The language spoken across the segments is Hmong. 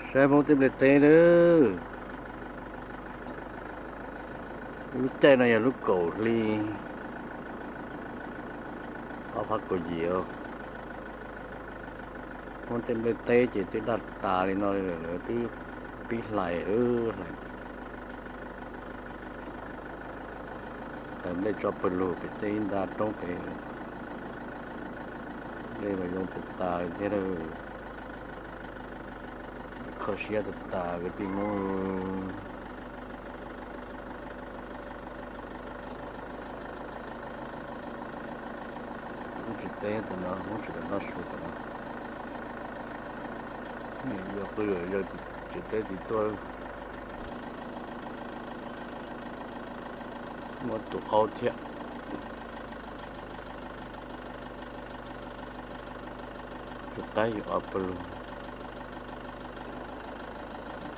Saib Hmoob tej nplej teb nawb. Lub caij no yog lub kaum hli ob phav kaum yim. Hmoob tej nplej teb ces twb daj tas li no, twb pib hlais, hlais, hlais nplej tso pawg lug pem tej ib nta roob pem. Nplej mas zoo tas tas thiab. Kho siab tas tas kwv tij Hmoob. Lub tsev teb tam no, Hmoob tseem noj su tam no. Yog qw yawg tsev teb tim tuaj, muaj tus qaub thiab. Yus qaib yus av pawg lug,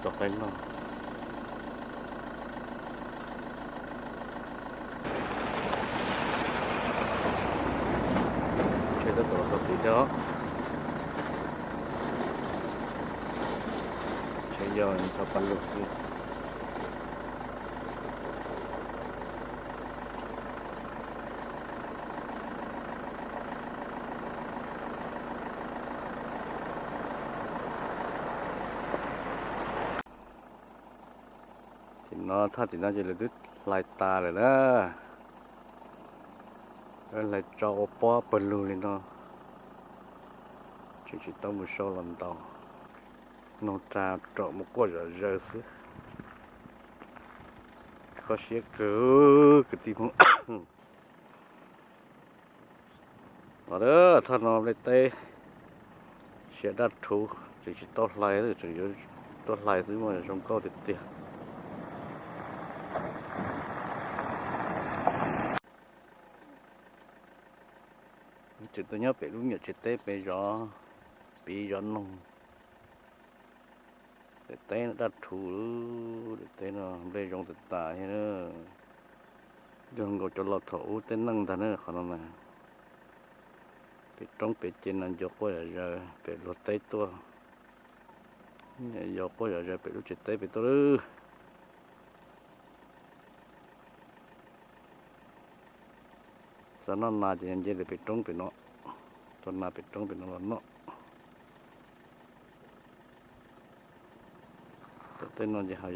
tau qaib noj. Tsheb tab tom los txog tid thiab os. Tsheb yog tso pawg lug xwb. Tim no, thaj tim no ces lawv twb hlais tas lawm na. Hlais tso ua pob pawg lug li no, tseem tsis tau mus sau los ntaus, noog ra raum mus quaj zom zaws xwb. Kho siab kawg kwv tij Hmoob. Os, thaj no nplej teb siav daj rhuv, tseem tsis tau hlais, tseem yuav tuaj hlais xwb mas zoo nkauj tiag tiag. Tseem tuaj nyob pem lub nyuam tsev teb pem zov piv zov noog. Daim teb no daj rhuv, daim teb no nplej zoo tas tas thiab. Yog nkaus cov laus thaum ub tej neej ntag na qhov no na. Pem roob pem ces no ncuav quaj zom zaws pem luag teb tuaj, yos quaj zom zaws pem lub tsev teb pem tuaj lawm. Xav noj nas ces nce ntawm pem roob pem no, tua nas pem roob pem no los noj. Tom tej no ces hav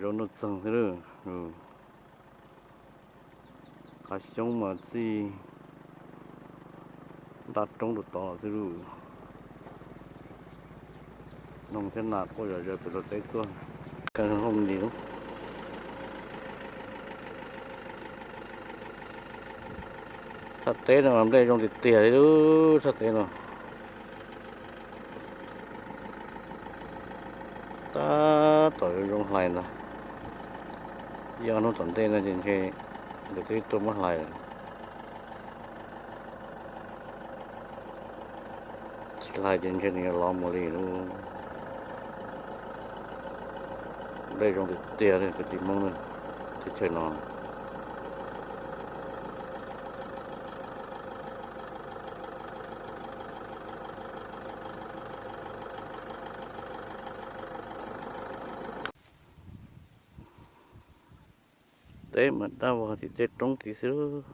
zoov nuj txeeg xwb lawm. Hav xyoob mas txij ntaj roob rau tod xwb lawm. Noog thiab nas quaj zom zaws pem luag teb tuaj, kawg hooj li lub. Thaj teb no mas nplej zoo tiag tiag li lub thaj teb no. Tab tom zoo hlais ntag. Ib ob hnub tom ntej no ces ntshe lawv twb tuaj muab hlais lawm. Tsis hlais ces ntshe nws yuav lov mus li lub. Nplej zoo tiag tiag li kwv tij Hmoob na, teb chaws no. Teb mas daj vog tim tej roob tid xwb.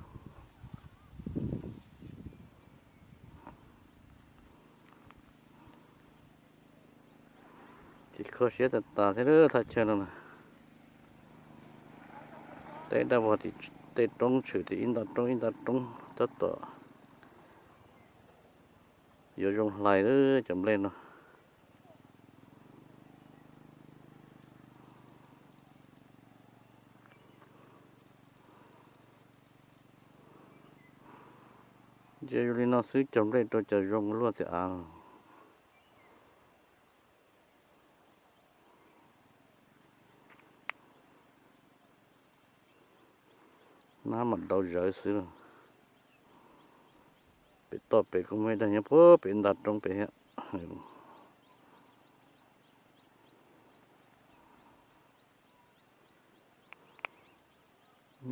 Ces kho siab tas tas thiab lub thaj chaw no na. Teb daj vog tim tej roob, tshwm tim ib nta roob ib nta roob tab tom yuav zoo hlais lawm cov nplej no. Ces zoo li no xwb cog nplej rau cov zoo luaj tiag av. Nab mam dau zawv xwb. Pem toj pem kuj muaj ib daig nyob puag pem nta roob pem thiab.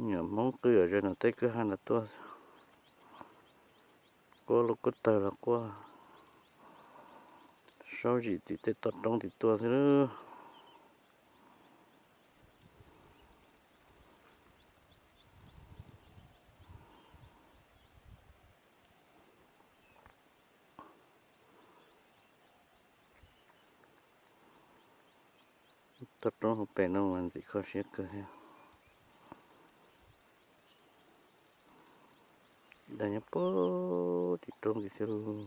Nyuam Hmoob qw zom zaws no, teb kwj ha no tuaj. Quaj lub kub tawg los quaj, Saub zim tim tej toj roob tim tuaj xwb lawm. Toj roob hauv pes no mas ntxim kho siab kawg thiab. Dag nyob puag tim roob tim thiab lauj.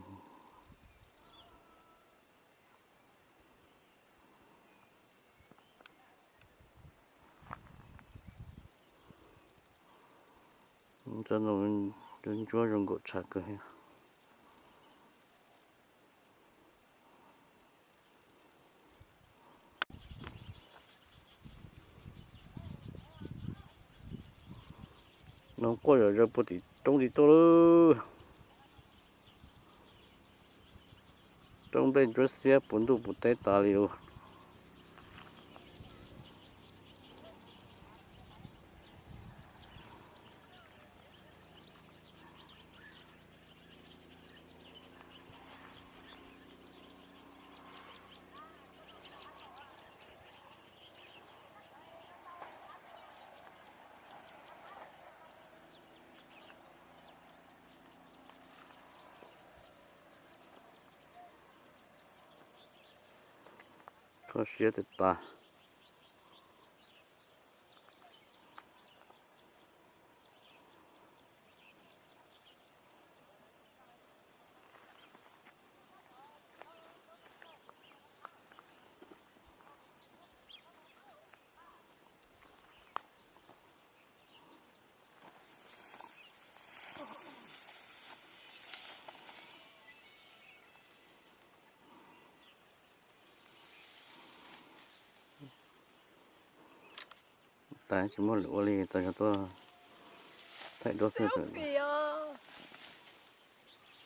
Tsob ntoo ntsuab zoo nkaum tshav kawg thiab. Noog quaj zom zaws puag tim roob tim tuaj lawm. Roob nplej ntsuab xiab puv ntuj puv teb tas li lauj. Kho siab tiag tas. Tas tsis muaj lwm ua li, tas yog tuaj thaij duab xwb.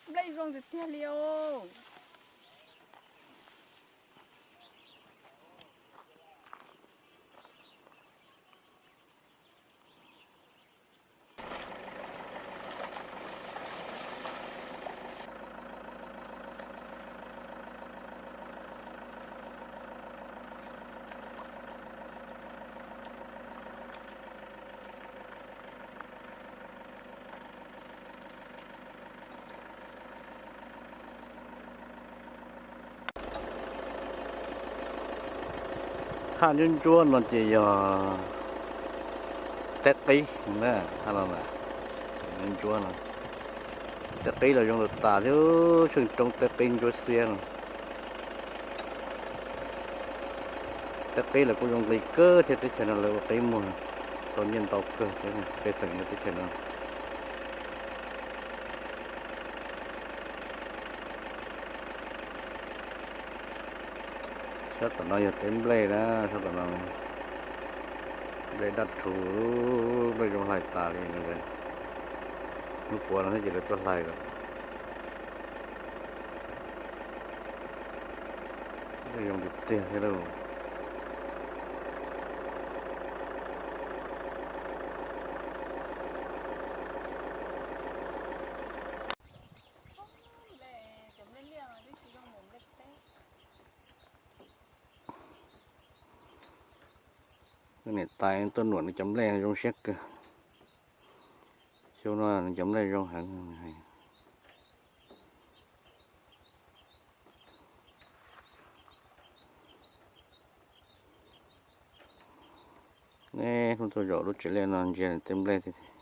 Nplej zoo tiag tiag li os. Thaj ntsuab ntsuab no ces yog teb qib na, thaj no na, ntsuab ntsuab no. Teb qib los zoo tas tas thiab, tsheej roob teb qib ntsuab xiab no. Teb qib los kuj zoo nqi kawg thiab, teb chaws no lawv ua qib muag tau nyiaj ntau kawg thiab, pej xeem nyob teb chaws no. Sab tom no yog teb nplej na, sab tom no nplej daj rhuv, nplej zoo hlais tas li. Hnub puav no thiab ces lawv tuaj hlais lawm. Nplej zoo tiag tiag thiab lauj. Niam tais tuaj nuam nws cov nplej zoo siab kawg. Xyoo no nws cov nplej zoo heev. Nej hnub tuaj zaum lub tsev liaj no ntsia tej nplej tiag tiag.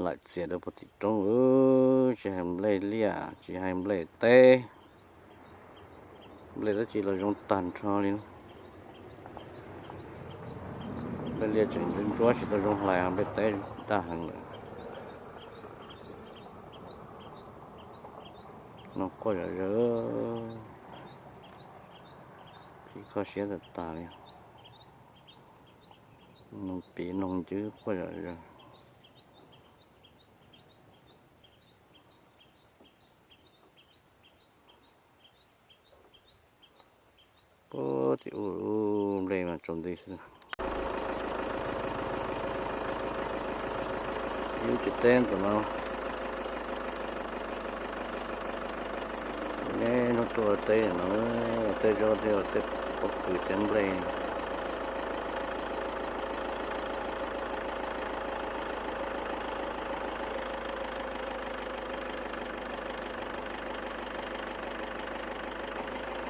Laim txias rau puag tim roob, tsis hais nplej liaj tsis hais nplej teb. Nplej dab tsi los zoo tag nrho li. Nplej liaj tseem ntsuab ntsuab tsis tau zoo hlais, nplej teb daj heev lawm. Noog quaj zom zaws, tsis kho siab tas tas li. Noog piv noog ncwb quaj zom zaws. Puag tim ub nplej mas tsaus nti xwb. Ib lub tsev teb tom no. Neb hnub tuaj ua teb no, ua teb zaub thiab ua teb pob kws teb nplej.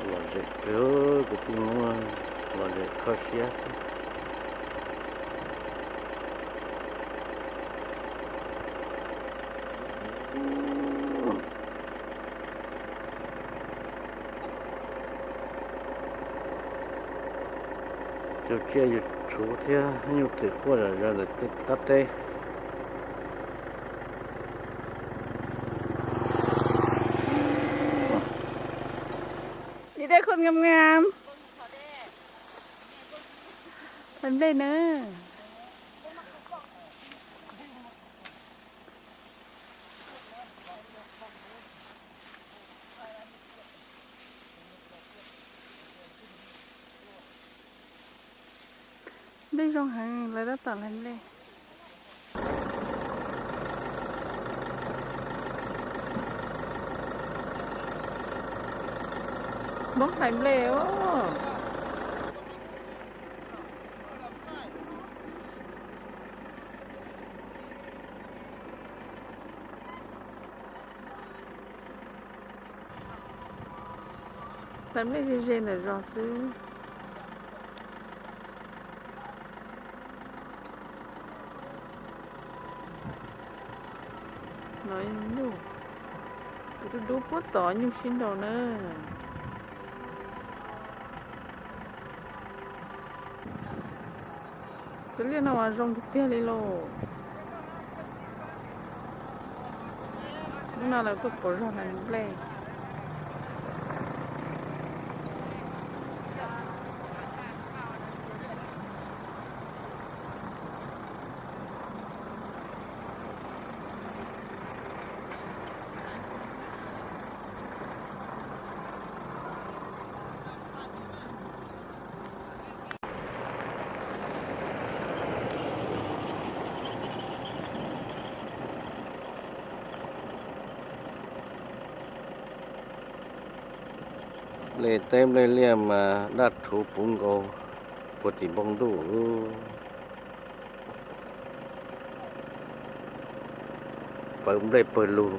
Lom zem kawg, kwv tij Hmoob, lom zem kho siab. Cov tsiaj yus tshuv thiab nyuj twm quaj zom zaws ntawm qab teb. Ib teb khuj ngam ngam. Hlais nplej na. Nplej zoo heev, lawv tab tom hlais nplej. Hmoob hlais nplej os. Hlais nplej ze ze ntawm zos xwb. No nyuj, tus dub dub puag tod nyuj sib nraus na. Cov liaj no mas zoo tiag tiag li lauj. Hnub no lawv tuaj pauv zog hlais nplej. Nplej teb nplej liaj mas daj rhuv puv nkaus puag tim npoo ntuj. Pawv nplej pawg lug,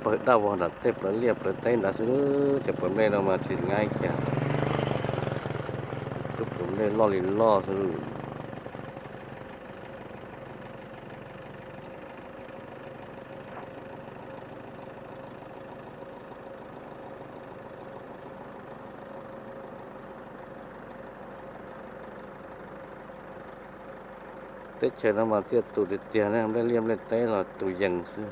pawg daj vog nram tej plawv liaj plawv teb nrad xwb, cov pawv nplej no mas tsis nqaij kiag. Tub pawv nplej loj li loj xwb. Teb chaws no mas thiaj tus tiag tiag ne, nplej liaj nplej teb los tus yees xwb.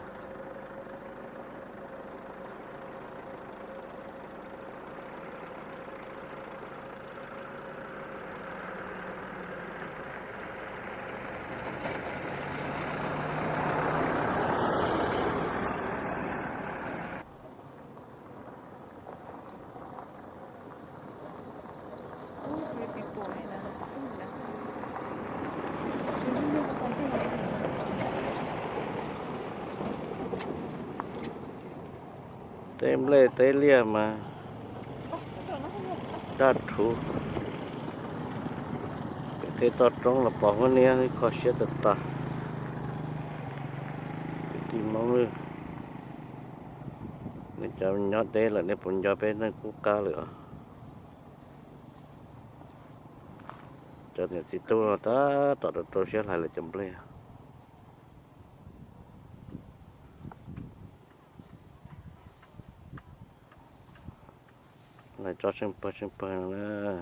Teb nplej teb liaj mas daj rhuv, pem tej toj roob los pos huab niab kho siab tag tag. Kwv tij Hmoob, nej cov nyob deb lawm nej puas nco peb neej qub qab lawm os? Cov niam txiv tub no tab tom rau rau siab hlais lawv cov nplej. Lawv tso tsheej pawg tsheej pawg no na.